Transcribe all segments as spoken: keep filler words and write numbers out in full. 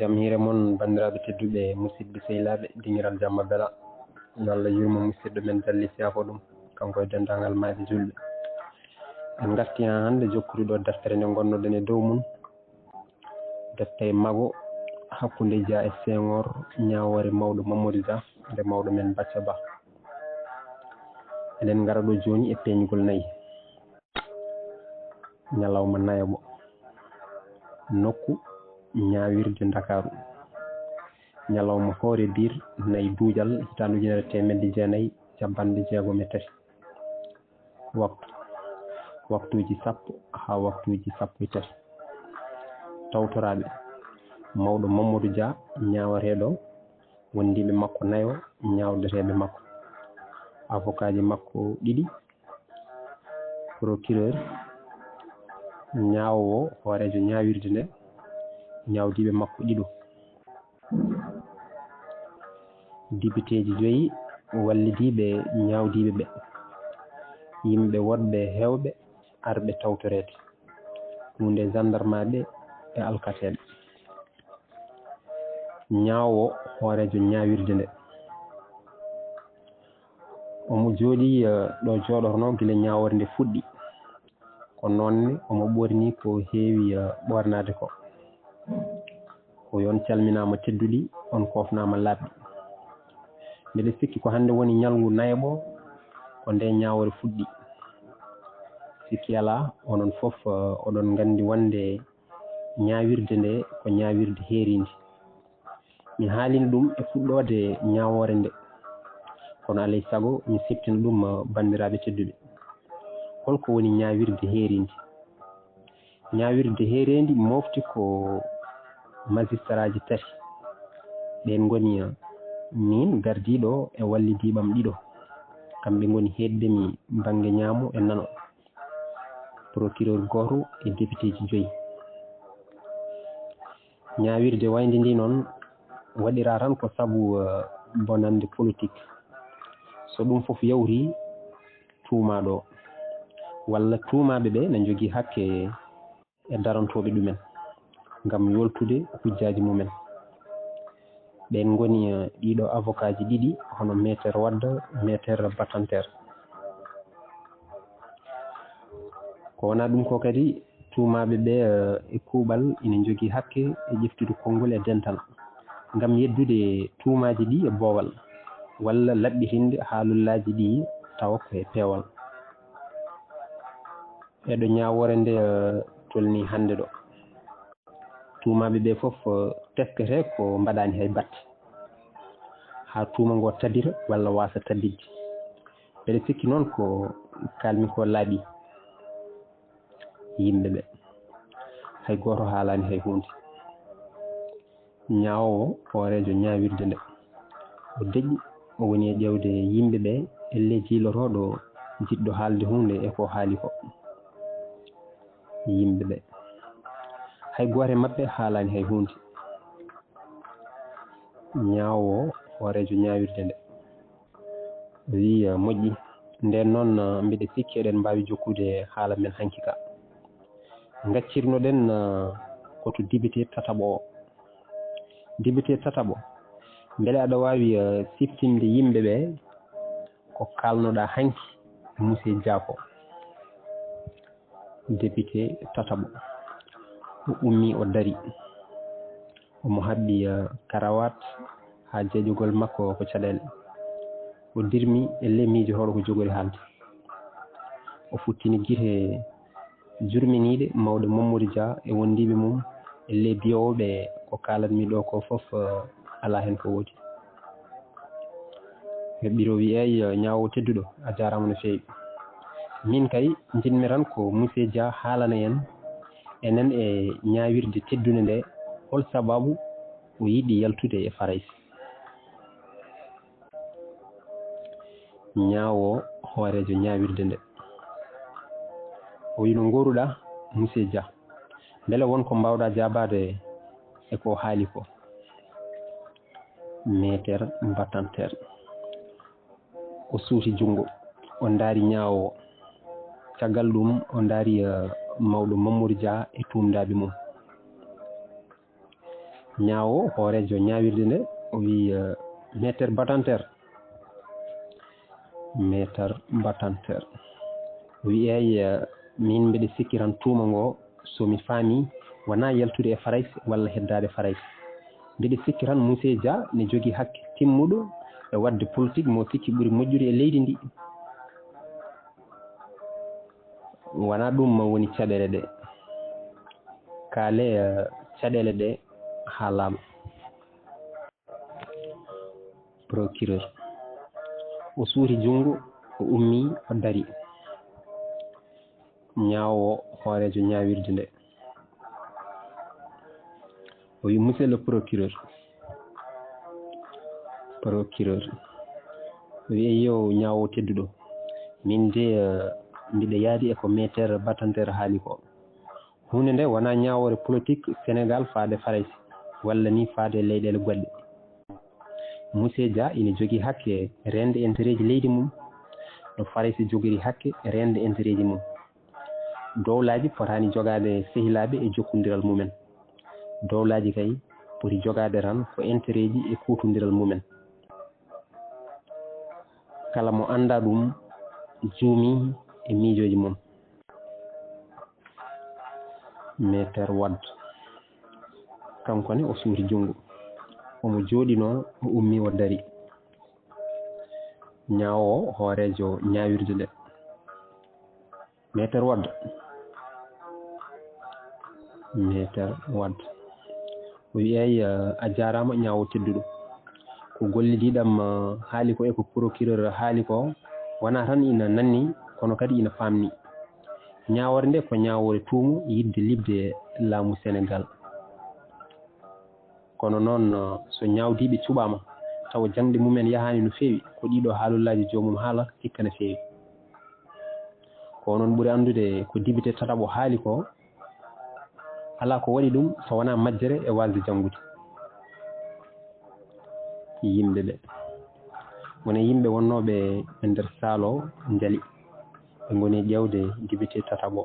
Jam hiire mon, banndiraaɓe tedduɓe, musidɓe sehilaaɓe, dingiral jamma bela. Yo Allah yurmo musidɗo men Dalli Siyaako ɗum, kanko e denndaangal maayɓe juulɓe. En ngartii haa hannde jokkude ɗo deftere nde ngonnoɗen e dow mum. Deftere mago hakkunde Dia e Senghor, ñaawoore mawɗo Mamadou Dia, nde mawɗo men Bacca Ba. Eɗen ngara ɗo jooni e peeñgol nayi. Ñalawma nayaɓo. Nokku ñaawirde Ndakaaru. Ñalawma hoore biir nayi duujal hitaande ujunere teemedde jeenayi cappanɗe jeegom e tati. Waktu. Waktuuji sappo haa waktuuji sappo e tati. Tawtoraaɓe. Mawɗo Mamadou Dia, ñaawateeɗo, wondiiɓe makko nayo, ñaawdeteeɓe makko. Avocatji makko ɗiɗi. Procureur, ñaawoowo, hooreejo ñaawirde nde, ñaawdiiɓe makko ɗiɗo. Depiteeji joyi wallidiiɓe ñaawdiiɓe ɓe. Yimɓe woɗɓe heewɓe arɓe tawtoreede. Huunde gendarmeɓe e alkateeɓe. Ñaawoowo hooreejo ñaawirde nde. Omo jooɗii, eh, ɗo jooɗornoo gila ñaawoore nde fuɗɗi. Ko noon ne omo ɓoornii ko heewi, eh, ɓoornaade ko. Ko yo on calminaama tedduɗi, on koofnaama laaɓɗi. Mbeɗa sikki ko hannde woni ñalngu nayaɓo ko nde ñaawoore fuɗɗi. Sikki alaa, onon fof, eh, oɗon nganndi wonde ñaawirde nde ko ñaawirde heeriinde. Mi haalino ɗum e fuɗɗoode ñaawoore nde. Kono alay sago mi siftina ɗum, eh, banndiraaɓe tedduɓe. Holko woni ñaawirde heeriinde? Ñaawirde heeriinde mofti ko majistaraaji tati. Ɓeen ngoni, eh, miin gardiiɗo e wallidiiɓe am ɗiɗo. Kamɓe ngoni heedde mi bannge ñaamo e nano. Procureur gooto e depiteeji joyi. Ñaawirde waynde ndi noon waɗiraa tan ko sabu, eh, bonannde politik. So ɗum fof yawtii, tuumaaɗo o walla tuumaaɓe ɓe na njogii hakke e darantooɓe ɗumen ngam yooltude hujjaaji mumen. Ɓeen ngoni, eh, ɗiɗo avocatji ɗiɗi, hono Meeter Wade, Meeter Batanteer. Ko wonaa ɗum ko kadi, tuumaaɓe ɓe, eh, e kuuɓal ina njogii hakke e ƴeftude konngol e dental ngam yeddude tuumaaji ɗi e boowal walla laɓɓitinde haalullaaji ɗi tawa ko e peewal. E ɗo ñaawoore nde, eh, tolnii hannde ɗo. Tuumaaɓe ɓe fof, eh, teskete ko mbaɗaani hay batte. Haa tuuma ngo tabita walla waasa tabitde. Mbeɗa sikki noon ko kaalmi ko laaɓi. Yimɓe ɓe. Hay gooto haalaani hay huunde. Ñaawoowo hooreejo ñaawirde nde. O deƴƴi, o woni e ƴeewde yimɓe ɓe, ellee jiilotooɗo jiɗɗo haalde huunde e ko haali ko. Yimɓe ɓe. Hay gooto e maɓɓe haalaani hay huunde. Ñaawoowo hooreejo ñaawirde nde. O wiyi, eh, moƴƴi. Ndeen noon, eh, mbiɗa sikki eɗen mbaawi jokkude haala men hanki ka. Ngaccirnoɗen, eh, ko to depite tataɓo o. Depite tataɓo, mbele aɗa waawi, eh, siftinde yimɓe ɓe ko kaalnoɗaa hanki e Muse Dia ko? Depite tataɓo. O ummii, o darii. Omo haɓɓi, eh, karawaat haa jeeƴogol makko ko caɗeele. O dirmi e ley miijotooɗo ko jogori haalde. O futtini gite jurminiiɗe mawɗo Mamadou Dia e wondiiɓe mum e ley biyoowo ɓe ko kaalatmi ɗo ko fof, eh, alaa heen ko woodi. Heɓɓiro wiyey, eh, ñaawo tedduɗo, a jaaraama no feewi. Min kay, njiɗmi tan ko Muse Dia haalana en, enen e ñaawirde teddunde nde, hol sabaabu o yiɗi yaltude e Farayse? Ñaawo hooreejo ñaawirde nde. O wiyi, no ngooruɗaa, Muse Dia? Mbele won ko mbaawɗaa jaabaade e ko o haali ko? Meeter Batanteer. O suuti junngo, o ndaari ñaawoowo. Caggal ɗum, o ndaari, eh, mawɗo Mamadou Dia e tuumdaaɓe mum. Ñaawo hooreejo ñaawirde nde, o wiyi, eh, "Meeter Batanteer, Meeter Batanteer." O wiyi, "Eey, eh, miin mbiɗa sikki tan tuuma ngo, so mi faami, wonaa yaltude e Farayse walla heddaade Farayse. Mbiɗa sikki tan Muse Dia ne jogii hakke timmuɗo e waɗde politik mo sikki ɓuri moƴƴude e leydi ndi." Wonaa ɗum woni caɗeele ɗe. Kaale, eh, caɗeele ɗe haa laaɓa. Procureur. O suuti junngo, o ummii, o darii. Ñaawoowo hooreejo ñaawirde nde. O wi, "Monsieur le procureur." Procureur. O wi, "Eyyo, ñaawoowo tedduɗo. Min de, eh, mbiɗa yaadi e ko meeter Batanteer haali ko. Huunde nde wonaa ñaawoore politik Senegaal faade Farayse, walla ni faade leyɗeele goɗɗe. Muse Dia ina jogii hakke reende intérêt ji leydi mum, no Farayse jogori hakke reende intérêt ji mum. Dowlaaji potaani jogaade sehilaaɓe e jokkondiral mumen. Dowlaaji kay poti jogaade tan ko intérêt ji e kuutondiral mumen. Kala mo anndaa ɗum juumii e miijooji mum." Meeter Wad. Kanko ne o suuti junngo. Omo jooɗinoo, o ummii, o darii. Ñaawoowo hooreejo ñaawirde nde. "Meeter Wad." Meeter Wad. O wiyi, "Eey, a jaaraama ñaawoowo tedduɗo. Ko gollidiiɗam, eh, haali ko e ko procureur haali ko, wonaa tan ina nanni, kono kadi ina faamni. Ñaawoore nde ko ñaawoore tuumo yiɗde liɓde laamu Senegaal. Kono noon, eh, so ñaawdiiɓe cuɓaama, tawa jaŋde mumen yahaani no feewi, ko ɗiɗo haalullaaji joomum haala sikka no feewi. Ko onon ɓuri anndude ko dibite tataɓo haali ko, alaa ko waɗi ɗum so wonaa majjere e waasde janngude." Yimɓe ɓe. Won e yimɓe wonnooɓe e nder saal o njali. Ɓe ngoni ƴeewde dibite tataɓo.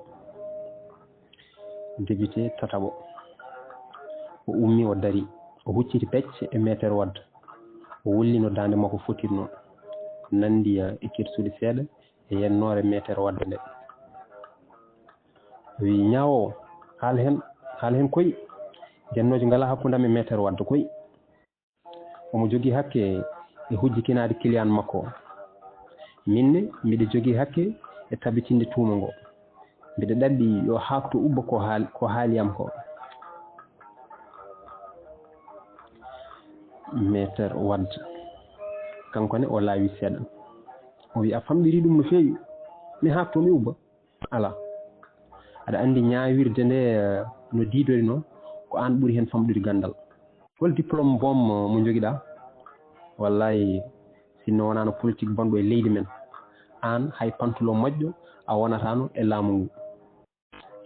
Dibite tataɓo. O ummii, o darii. O hucciti pecce e meeter Wad. O wulli no daande makko fotirnoo. Nanndi e kirsuuli seeɗa e yennoore meeter Wad nde. O wiyi, "Ñaawoowo, haal heen, haal heen koy. Jennooje ngalaa hakkunde am e meeter Wad koy. Omo jogii hakke e hujjikinaade kiliyaan makko. Min ne, mbiɗa jogii hakke e tabitinde tuuma ngo. Mbiɗa ɗaɓɓi yo haakto ubba ko haal-, ko haali am ko." Meeter Wad, kanko ne o laawi seeɗa. O wiyi, "A famɗirii ɗum no feewi. Mi haakto, mi ubba." Alaa. Aɗa anndi ñaawirde nde, eh, no diidori noon, ko aan ɓuri heen famɗude ganndal. Hol diplôme boom mo njogiɗaa? Wallaahi, sinno wonaano politik bonɗo e leydi men, aan hay pantulo moƴƴo a wonataano e laamu ngu.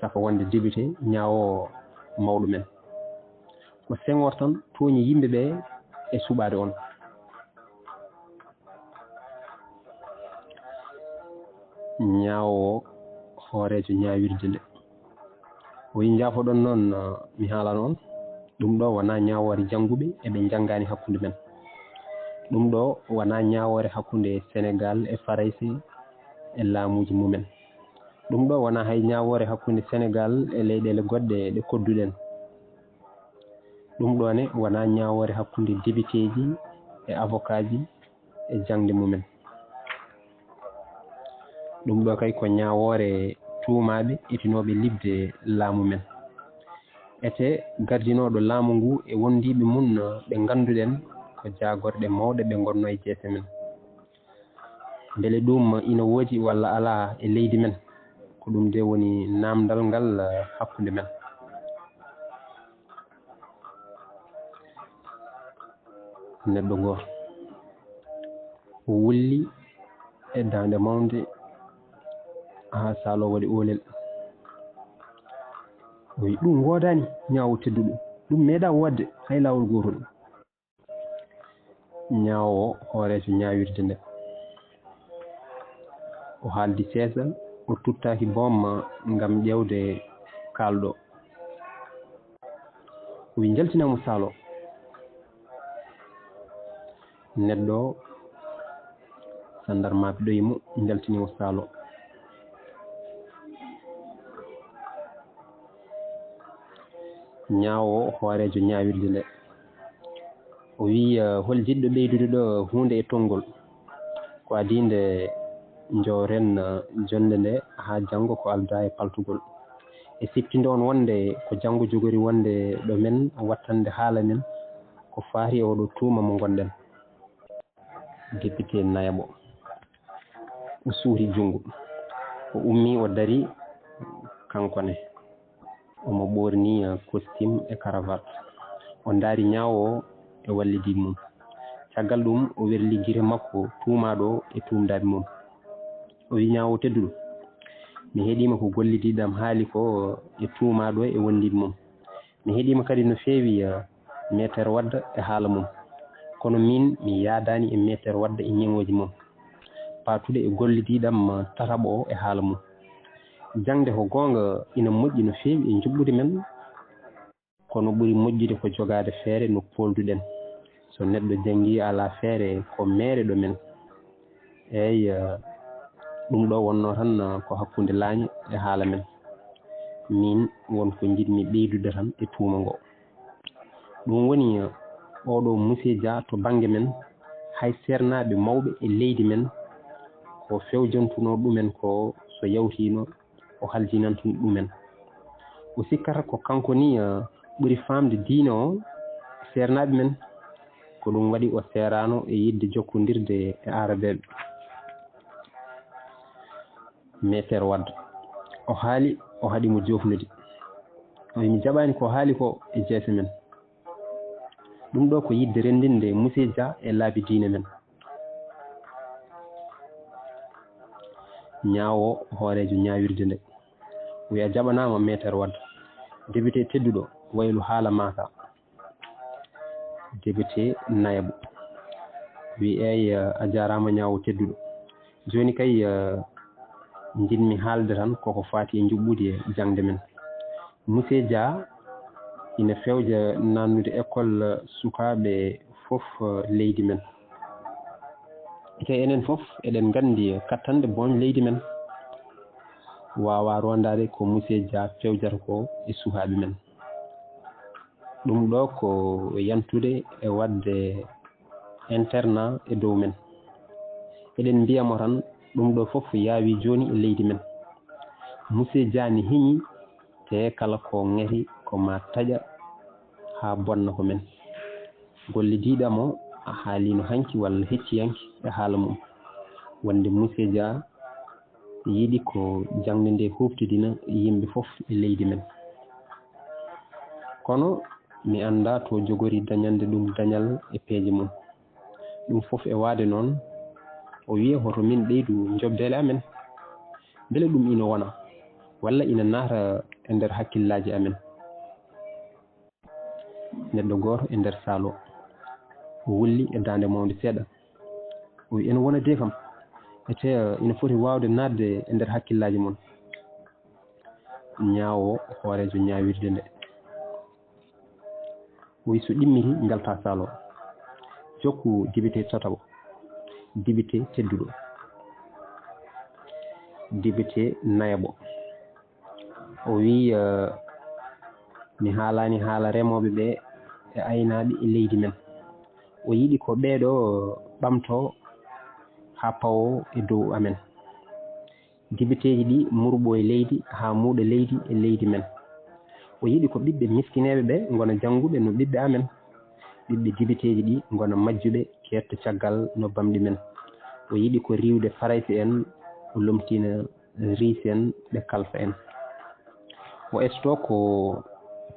Saka wonde député ñaawoowo mawɗo men. Ko Senghor tan tooñi yimɓe ɓe e suɓaade on. Ñaawoowo hooreejo ñaawirde nde. O wiyi, "Njaafoɗon noon, mi haalano on. Ɗum ɗo wonaa ñaawoore jannguɓe e ɓe njanngaani hakkunde men. Ɗum ɗo wonaa ñaawoore hakkunde Senegaal e Farayse e laamuuji mumen. Ɗum ɗo wonaa hay ñaawoore hakkunde Senegaal e leyɗeele goɗɗe ɗe kodduɗen. Ɗum ɗo ne wonaa ñaawoore hakkunde debiteeji e avokaaji e jaŋde mumen. Ɗum ɗo kay ko ñaawoore tuumaaɓe etinooɓe liɓde laamu men. Ete gardinooɗo laamu ngu e wondiiɓe mum ɓe ngannduɗen ko jaagorɗe mawɗe ɓe ngonnoo e jeese men. Mbele ɗum ina woodi walla alaa e leydi men? Ko ɗum de woni naamndal ngal, eh, hakkunde men." Neɗɗo gooto o wulli e daande mawnde haa saalo waɗi oolel. O wiyi, "Ɗum woodaani, ñaawo tedduɗo. Ɗum meeɗaa woodde hay laawol gootol." Ñaawoowo hooreejo ñaawirde nde. O haaldi seesa, o tuttaaki boomma ngam ƴeewde kaalɗo. O wi njaltinaa mo saalo. Neɗɗo, sandarmaaɓe ɗoyi mo, njaltini mo saalo. Ñaawo hooreejo ñaawirde nde, o wi, "Hol jiɗɗo ɓeydude ɗo huunde e tonngol?" Ko adii nde njooren, eh, jonnde nde haa janngo ko aldaa e paltugol. E siftinde on wonde ko janngo jogori wonde ɗo men wattande haala men ko faati e oɗo tuuma mo ngonɗen. Député nayaɓo. O suuti junngo. O ummii o darii kanko ne. Omo ɓoorni, eh, costume e cravate. O ndaari ñaawo o e wallidi mum. Caggal ɗum, o werli gite makko tuumaaɗo o e tuumdaaɓe mum. O wi ñaawo tedduɗo, "Mi heɗiima ko gollidiiɗo am haali ko e tuumaaɗo o e wondiiɓe mum. Mi heɗiima kadi no feewi, eh, Meeter Wadda e haala mum. Kono miin, mi yaadaani e Meeter Wadda e ñeŋooji mum. Paatuɗe e gollidiiɗo am, eh, tataɓo o e haala mum. Jaŋde ko goonga ina moƴƴi no feewi e njuɓɓudi men. Kono ɓuri moƴƴude ko jogaade feere no poolduɗen. So neɗɗo janngii alaa feere ko meere ɗo men." Eey, eh, ɗum ɗo wonnoo tan, eh, ko hakkunde laañe e haala men. Miin won ko njiɗmi ɓeydude tan e tuuma ngo. Ɗum woni, eh, oɗo Monsieur Dia to bannge men, hay seernaaɓe mawɓe e leydi men, ko fewjantunoo ɗumen ko so yawtiino o haljinan tun ɗumen. O sikkata ko kanko ni, eh, ɓuri faamde diine o seernaaɓe men. Ko ɗum waɗi o seeraano e yiɗde jokkondirde e aarabeeɓe. Meeter Wadda. O haali, o haɗi mo joofnude. O wi, "Mi jaɓaani ko haali ko e jeese men." Ɗum ɗo ko yiɗde renndinde Monsieur Dia e laabi diine men. Ñaawo hooreejo ñaawirde nde, o wi, "A jaɓanaama, Meeter Wadda." Député tedduɗo, waylu haala maa ka. Député nayaɓo wi, "Eey, a jaaraama ñaawo tedduɗo. Jooni kay, eh, njiɗmi haalde tan koko faati e njuɓɓudi e jaŋde men. Monsieur Dia ina fewja naannude école sukaaɓe fof, eh, leydi men. Te enen fof eɗen nganndi kattanɗe booñ leydi men waawaa rondaade ko Monsieur Dia fewjata ko e sukaaɓe men. Ɗum ɗo ko yantude e waɗde internat e dow men. Eɗen mbiya mo tan, ɗum ɗo fof yaawi jooni e leydi men. Monsieur Dia ne hiñi, te kala ko ŋati ko ma taƴa haa bonna ko men." Gollidiiɗo mo a haaliino hanki walla hecci hanki e haala mum. Wonde Monsieur Dia yiɗi ko jaŋde nde huuftidina yimɓe fof e leydi men. Kono mi anndaa to jogori dañande ɗum dañal e peeje mum. Ɗum fof e waade noon, o wiya hoto min ɓeydu njoɓdeele amen. Mbele ɗum ina wona, walla ina naata e nder hakkillaaji amen? Neɗɗo gooto e nder saal o, o wulli e daande mawnde seeɗa. O wi, "Ene wona de kam, ete, eh, ina foti waawde naatde e nder hakkillaaji mon." Ñaawo hooreejo ñaawirde nde, o wi, "So ɗimmiti, njalta saal o. Jokku dibite tataɓo, dibite tedduɗo, dibite nayaɓo." O wi, eh, "Mi haalaani haala remooɓe ɓe e aynaaɓe e leydi men. O yiɗi ko ɓee ɗo ɓamtoo haa pawoo e dow amen. Dibiteeji ɗi murɓoo e leydi haa muuɗa leydi e leydi men. O yiɗi ko ɓiɓɓe miskineeɓe ɓe ngona jannguɓe no ɓiɓɓe amen. Ɓiɓɓe dibiteeji ɗi ngona majjuɓe, keedta caggal no bamɗi men. O yiɗi ko riiwde Farayse en, o lomtina Riis en, ɓe kalfa en. O estoo ko,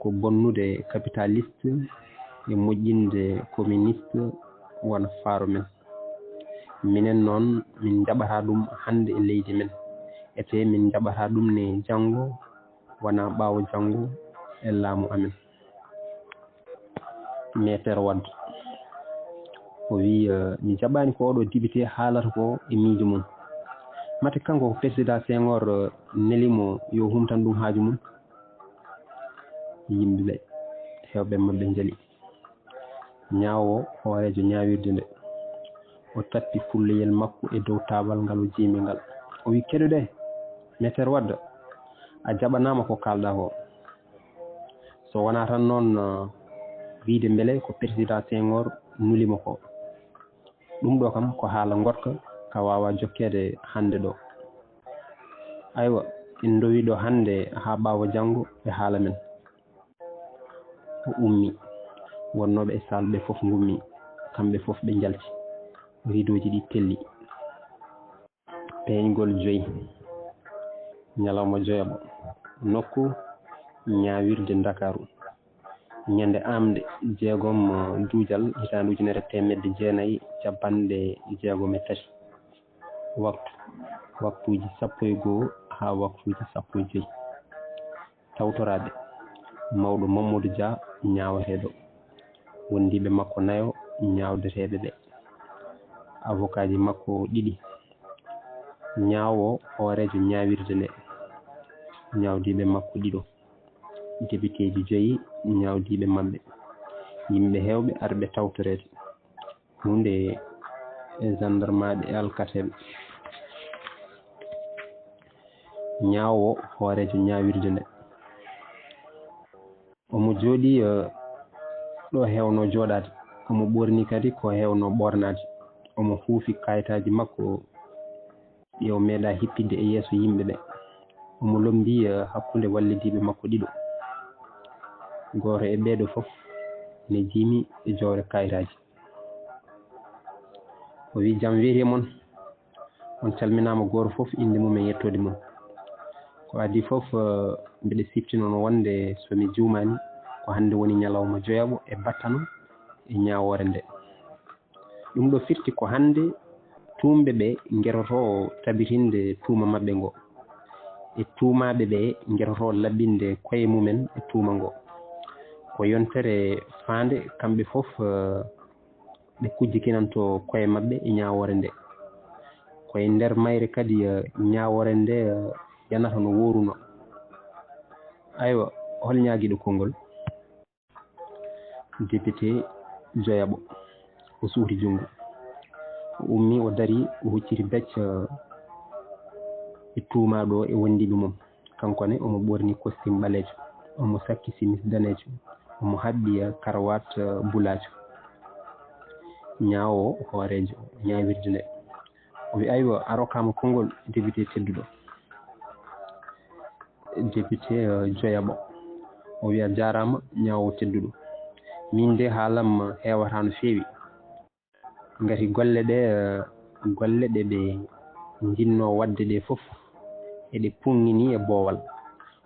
ko bonnude kapitalist e moƴƴinde kominist wona faaro men. Minen noon, min njaɓataa ɗum hannde e leydi men. Ete min njaɓataa ɗum ne janngo, wona ɓaawo janngo e laamu amen." Meeter Wad. O wi, eh, "Mi jaɓaani ko oɗo dibite haalata ko e miijo mum. Mate kanko ko Président Senghor, eh, neli mo yo humtan ɗum haaju mum?" Yimɓe ɓe. Hewɓe maɓɓe njali. Ñaawo hooreejo ñaawirde nde, o tatti fulleyel makko e dow taabal ngal o jiimi ngal. O wi, "Keɗoɗee, Meeter Wad, a jaɓanaama ko kaalɗaa ko. So wonaa tan noon, uh, wiyde mbele ko Persidaa Seŋoor nuli mo ko. Ɗum ɗo kam ko haala ngoɗka ka waawaa jokkeede hannde ɗo. Aywa, en ndowi ɗo hannde haa ɓaawo janngo ɓe haala men." O ummi. Wonnooɓe e saal ɓe fof ngummi. Kamɓe fof ɓe njalti. Ridooji ɗi telli. Peeñgol joyi. Ñalawma joyaɓo. Nokku, ñaawirde Ndakaaru. Ñande aamnde jeegom, uh, duujal hitaande ujunere teemedde jeenayi capanɗe jeegom e tati. Waktu, waktuuji sappo e goo haa waktuuji sappo e joy. Tawtoraaɓe, mawɗo Mamadou Dia ñaawateeɗo, wondiiɓe makko nayo ñaawdeteeɓe ɓe, avocaaji makko ɗiɗi, ñaawo hooreejo ñaawirde nde, ñaawdiiɓe makko ɗiɗo, depiteeji joyi ñaawdiiɓe maɓɓe, yimɓe heewɓe arɓe tawtoreede. Huunde e jandarmaaɓe e alkateeɓe. Ñaawo hooreejo ñaawirde nde. Omo jooɗii, eh, ɗo heewnoo jooɗaade. Omo ɓoornii kadi ko heewnoo ɓoornaade. Omo huufi kayitaaji makko ɗi o meeɗaa hippitde e yeeso yimɓe ɓe. Omo lommbii, eh, hakkunde wallidiiɓe makko ɗiɗo. Gooto e ɓee ɗoo fof ne jiimi e jowre kayitaaji. O wi, "Jam weeti e mon. On calminaama gooto fof innde mum e yettoode mum. Ko adii fof, eh, mbiɗa siftino no wonde so mi juumaani ko hannde woni ñalawma joyaɓo e battano e ñaawoore nde. Ɗum ɗo firti ko hannde tuumɓe ɓe ngerotoo tabitinde tuuma maɓɓe ngo. E tuumaaɓe ɓe ngerotoo laɓɓinde koye mumen e tuuma ngo. Ko yontere faande kamɓe fof, eh, ɓe kujjikinanto koye maɓɓe e ñaawoore nde. Ko e nder mayre kadi, eh, ñaawoore nde, eh, yanata no wooruno." Aywa, hol ñaagiiɗo konngol? Depite joyaɓo. O suuti junngo. O ummii, o darii, o hucciti becco, eh, e tuumaaɗo e wondiiɓe mum. Kanko ne, omo ɓorni kostim ɓaleejo, omo sakki simis daneejo, omo haɓɓi, eh, karawaat, eh, bulaajo. Ñaawo hooreejo ñaawirde nde. O wi, "Aywa, a rokkaama konngol, depite tedduɗo." Depite, eh, joyaɓo. O wi, "A jaaraama, ñaawo tedduɗo. Min de haalam heewataa no feewi. Ngati golle ɗe, eh, golle ɗe ɓe njinnoo waɗde ɗe fof, eɗe puŋŋinii e boowal.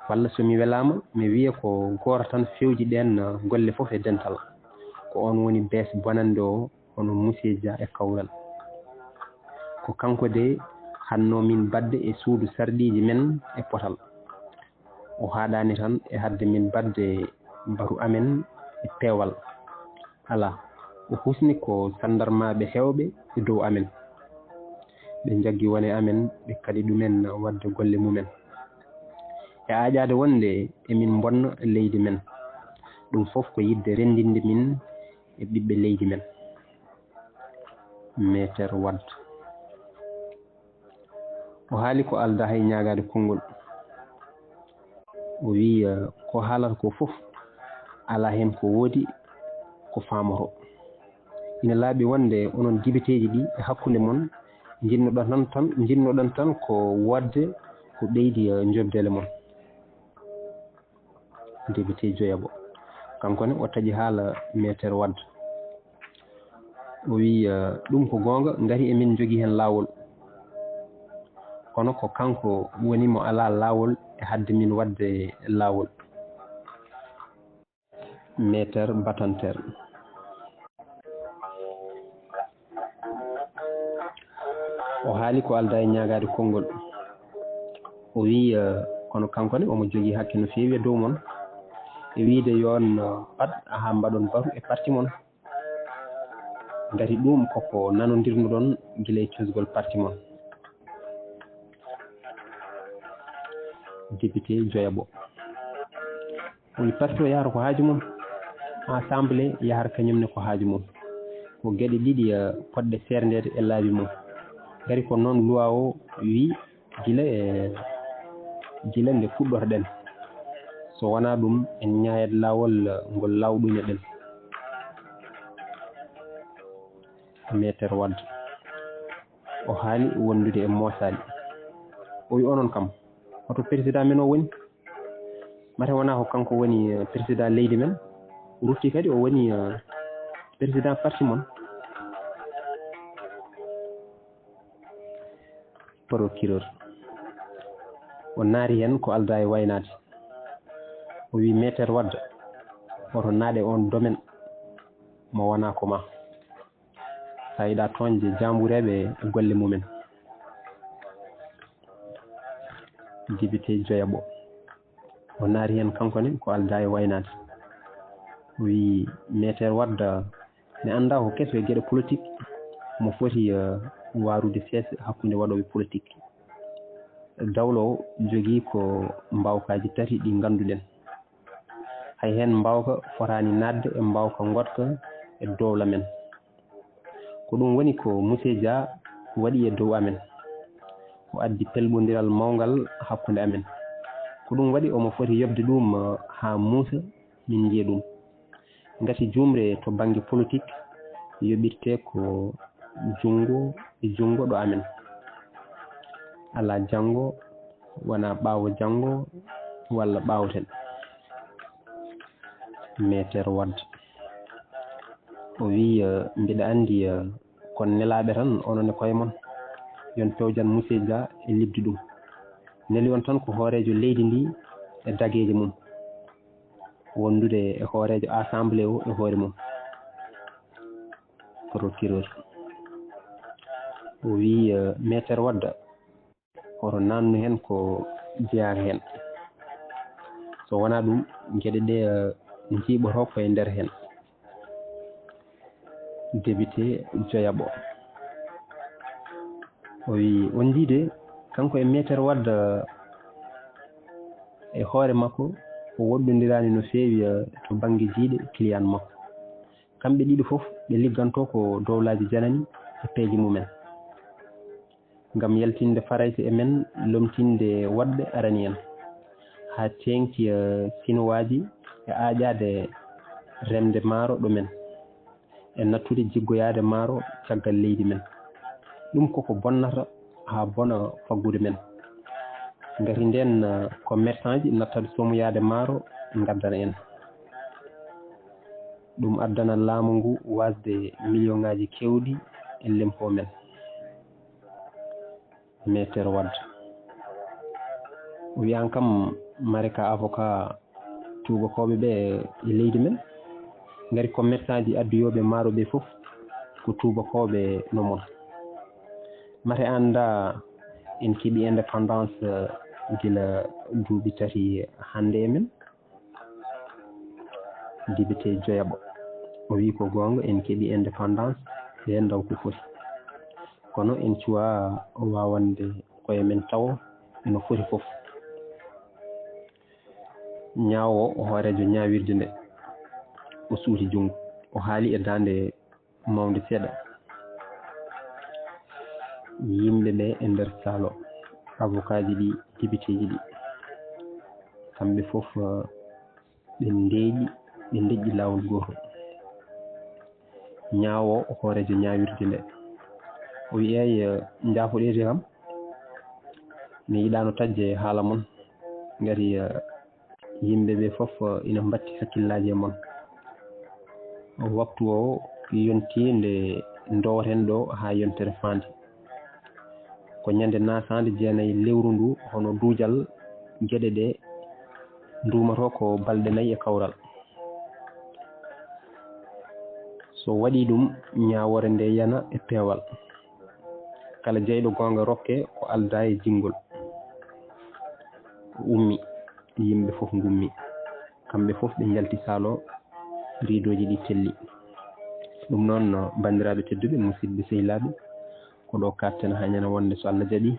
Walla so mi welaama, mi wiya ko gooto tan fewji ɗeen, eh, golle fof e dental. Ko oon woni bees bonannde o, hono Muse Dia e Kawral. Ko kanko de hannoo min baɗde e suudu sarɗiiji men e potal. O haaɗaani tan e haɗde min baɗde batu amen e peewal. Alaa, o husni ko sanndarmaaɓe heewɓe e dow amen. Ɓe njaggi wone amen, ɓe kaɗi ɗumen waɗde golle mumen. E aaƴaade wonde emin mbonna leydi men. Ɗum fof ko yiɗde renndinde min e ɓiɓɓe leydi men." Meeter Wad. O haali ko aldaa hay ñaagaade konngol. O wiyi, eh, ko haalata ko fof, alaa heen ko woodi ko faamoto. Ina laaɓi wonde onon dibiteeji ɗi e hakkunde mon, njinnoɗon tan, tan, njinnoɗon tan ko woodde ko ɓeydi, eh, njoɓdele mon. Depite joyaɓo. Kanko ne o taƴi haala Meeter Wad. O wiyi, eh, "Ɗum ko goonga, ngati emin njogii heen laawol. Kono ko kanko woni mo alaa laawol e haɗde min waɗde laawol." Meeter Batanteer. O haali ko aldaa e ñaagaade konngol. O wiyi, eh, kono kanko ne omo jogii hakke no feewi e dow mon. E wiyde yo on, eh, paɗ haa mbaɗon batu e parti mon. Ngati ɗum koko nanondirnoɗon gila e cosgol parti mon. Depite joyaɓo. Woni parti o yahata ko haaju mum. Assemblée yahar kañum ne ko haaju mum. Ko geɗe ɗiɗi, eh, potɗe seerndeede e laabi mum. Ngari ko noon luwaa o wii gila e, gila nde fuɗɗotoɗen. So wonaa ɗum, en ñaayat laawol, eh, ngol lawɗunoɗen. Meeter Wad. O haali wondude e moosaali. O wi onon kam, hoto président men o woni? Mate wonaa ko kanko woni, eh, président leydi men? Rutti kadi o woni, eh, président parti mon. Procureur. O naati heen ko aldaa e waynaade. O wi meeter Wad, hoto naaɗe on domaine mo wonaa ko ma. Sa yiɗa tooñde jaambureeɓe e golle mumen. Député Joyaɓo. O naati heen kanko ne ko aldaa e waynaade. O wii meeter Wad, mi anndaa ko keso e geɗe politique mo foti, eh, waarude seese hakkunde waɗooɓe politique. Dawlo o jogii ko mbaawkaaji tati ɗi ngannduɗen. Hay heen mbaawka fotaani naatde e mbaawka ngoɗka e dowla men. Ko ɗum woni ko Muse Dia waɗi e dow amen. O addi pelɓondiral mawngal hakkunde amen. Ko ɗum waɗi omo foti yoɓde ɗum, eh, haa muusa, min njiya ɗum. Ngati juumre to bannge politique yoɓirte ko junngo e junngo ɗo amen. Alaa janngo, wonaa ɓaawo janngo walla ɓaawoten. Meeter Wad. O wii, eh, mbiɗa anndi, eh, kon nelaaɓe tan, onon e koye mon. Yon pewjan Muse Dia e liɓdi ɗum. Neli on tan ko hooreejo leydi ndi e dageeje mum. Wondude e hooreejo assemblée o e hoore mum. Procureur. O wii, eh, meeter Wad, hoto naannu heen ko jeyaaka heen. So wonaa ɗum, geɗe ɗe, eh, njiiɓoto ko e nder heen. Député Joyaɓo. O wii, on njiide, kanko e meeter Wad, eh, e hoore makko, o woɗɗondiraani no feewi, eh, to bannge jiiɗe client makko. Kamɓe ɗiɗo fof, ɓe liggantoo ko dowlaaji janani e peeje mumen. Ngam yaltinde Farayse e men, lomtinde woɗɓe arani en, haa teeŋti, eh, Sinuwaaji e aaƴaade remde maaro ɗo men, e nattude jiggoyaade maaro caggal leydi men. Ɗum koko bonnata haa bona faggude men. Ngati ndeen, eh, commerçantji nattata somoyaade maaro ngaddana en. Ɗum addana laamu ngu wasde miliyonŋaaji keewɗi e lempo men. Meeter Wad. O wii aan kam, mare ka avocat tuubakooɓe ɓe e leydi men. Ngari commerçantji adduyooɓe maaro ɓe fof ko tuubakooɓe no mon. Mate anndaa en keɓi indépendance, eh, gila duuɓi tati hannde e men. Député Joyaɓo. O wii ko goonga, en keɓi indépendance, heen ndaw ko foti. Kono en cuwaa waawande koye men tawo no foti fof. Ñaawo o hooreejo ñaawirde nde, o suuti junngo, o haali e daande mawnde seeɗa. Yimɓe ɓe e nder saalo, avocatji ɗi, députéji ɗi, kamɓe fof, eh, ɓe ndeeƴi, ɓe ndeƴƴi laawol gootol. Ñaawo hooreejo ñaawirde nde. O wi'i, "Eey, eh, njaafoɗeede kam, mi yiɗaano taƴde haala mon. Ngati, eh, yimɓe ɓe fof, eh, ina mbatti hakkillaaji e mon. Waktu o yontii nde ndowaten ɗo haa yontere faande. Ko ñande naataande jeenayi lewru ndu, hono duujal geɗe ɗe nduumatoo ko balɗe nayi e kawral. So waɗii ɗum, ñaawoore nde yana e peewal. Kala jeyɗo goonga rokke ko aldaa e jinngol." O ummi, yimɓe fof ngummi. Kamɓe fof ɓe njalti saalo, riidooji ɗi telli. Ɗum noon, banndiraaɓe tedduɓe, musidɓe sehilaaɓe, ko ɗo kaaɗten haa ñande wonde so Allah jaɓii,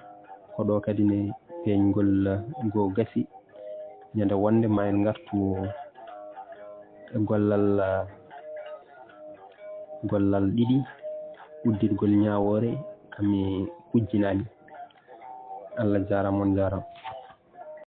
ko ɗo kadi ne peeñgol goo gasi. Ñande wonde ma en ngartu e gollal, gollal ɗiɗi, uddirgol ñaawoore, kami kujjinaani. Allah jaaraama, on jaaraama.